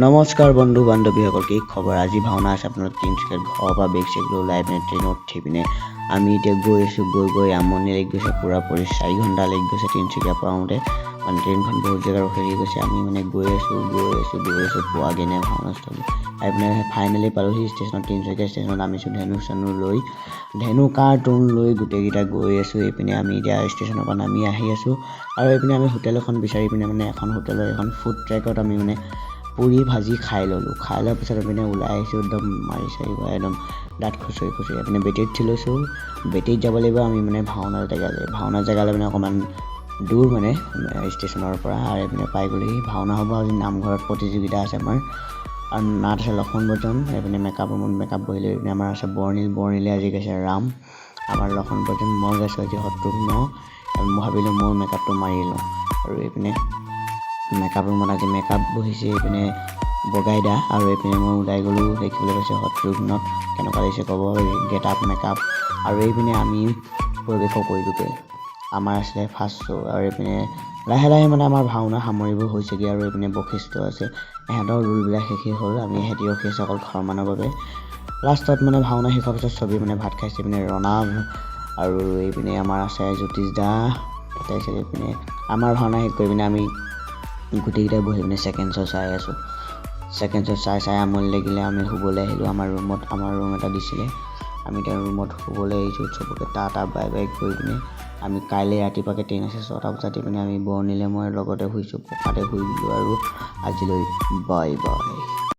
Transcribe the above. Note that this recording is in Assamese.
নমস্কাৰ বন্ধু বান্ধৱীসকল, কি খবৰ? আজি ভাওনা আছে আপোনালোক তিনিচুকীয়াত। ঘৰৰ পৰা বেগ চেগ লৈ ওলাই পিনে ট্ৰেইনত উঠি পিনে আমি এতিয়া গৈ আছোঁ। গৈ গৈ আমনি লাগি গৈছে পূৰাপূৰি। 4 ঘণ্টা লাগি গৈছে তিনিচুকীয়া পাওঁতে। মানে ট্ৰেইনখন বহুত জেগা ৰখি গৈছে। আমি মানে গৈ আছোঁ, গৈ আছোঁ, গৈ আছোঁ, পোৱাগৈ নাই ভাওনাস্থলী। আহি পিনে ফাইনেলি পালোহি ষ্টেচনত। তিনিচুকীয়া ষ্টেচনত নামিছোঁ। ধেনু চেনু লৈ, ধেনু কাৰ্টুন লৈ গোটেইকেইটা গৈ আছোঁ। এইপিনে আমি এতিয়া ষ্টেচনৰ পৰা নামি আহি আছোঁ আৰু এইপিনে আমি হোটেল এখন বিচাৰি পিনে মানে এখন হোটেলৰ এখন ফুড ট্ৰেকত আমি মানে পুৰি ভাজি খাই ল'লোঁ। খাই লোৱাৰ পিছত এইপিনে ওলাই আহিছোঁ, একদম মাৰি চাৰি একদম দাঁত খুচৰি খুচৰি এইপিনে বেটেৰীত উঠি লৈছোঁ। বেটেৰীত যাব লাগিব আমি মানে ভাওনা জেগালৈ। ভাওনা জেগালৈ মানে অকণমান দূৰ মানে ষ্টেচনৰ পৰা। আৰু এইপিনে পাই গ'লোহি। ভাওনা হ'ব আজি নামঘৰত, প্ৰতিযোগিতা আছে আমাৰ আৰু নাট আছে লক্ষ্মণ বৰ্জন। এইপিনে মেকআপ ৰুমত মেকআপ বহিলে। এইপিনে আমাৰ আছে বৰ্ণিল। বৰ্ণিলে আজি গাইছে ৰাম, আমাৰ লক্ষ্মণ বৰ্জন। মই গাইছোঁ আজি শত্ৰুঘ্ন। মই ভাবিলোঁ মই মেকআপটো মাৰি লওঁ। আৰু এইপিনে মেকআপ ৰুমত আজি মেকআপ বহিছে এইপিনে বগাই দা। আৰু এইপিনে মই ওলাই গ'লোঁ। দেখিবলৈ পাইছে শত্ৰুঘ্নত কেনেকুৱা লাগিছে ক'ব, গেট আপ, মেকআপ। আৰু এইপিনে আমি প্ৰৱেশো কৰিলোঁগৈ। আমাৰ আছিলে ফাৰ্ষ্ট শ্ব'। আৰু এইপিনে লাহে লাহে মানে আমাৰ ভাওনা সামৰিব হৈছেগৈ। আৰু এইপিনে বশিষ্ঠ আছে, ইহঁতৰ ৰোলবিলাক শেষেই হ'ল। আমি ইহঁতি ৰখি আছোঁ অকল শৰ্মানৰ বাবে। লাষ্টত মানে ভাওনা শেষ হোৱাৰ পিছত চবেই মানে ভাত খাইছে। এইপিনে ৰণাৱ আৰু এইপিনে আমাৰ আছে জ্যোতিষ দা। তাৰপিছত এইপিনে আমাৰ ভাওনা শেষ কৰি পিনে আমি গোটেইকেইটাই বহি পিনে ছেকেণ্ড শ্ব' চাই আছোঁ। ছেকেণ্ড শ্ব' চাই চাই আমনি লাগিলে, আমি শুবলৈ আহিলোঁ আমাৰ ৰুমত। আমাৰ ৰুম এটা দিছিলে, আমি এতিয়া ৰুমত শুবলৈ আহিছোঁ। চবকে টাটা বাই বাই কৰি পিনে আমি কাইলৈ ৰাতিপুৱাকৈ ট্ৰেইন আছে 6টা বজাত। পিনে আমি বৰ্ণিলে মই লগতে শুইছোঁ, পকাতে শুই দিলোঁ। আৰু আজিলৈ বাই বাই।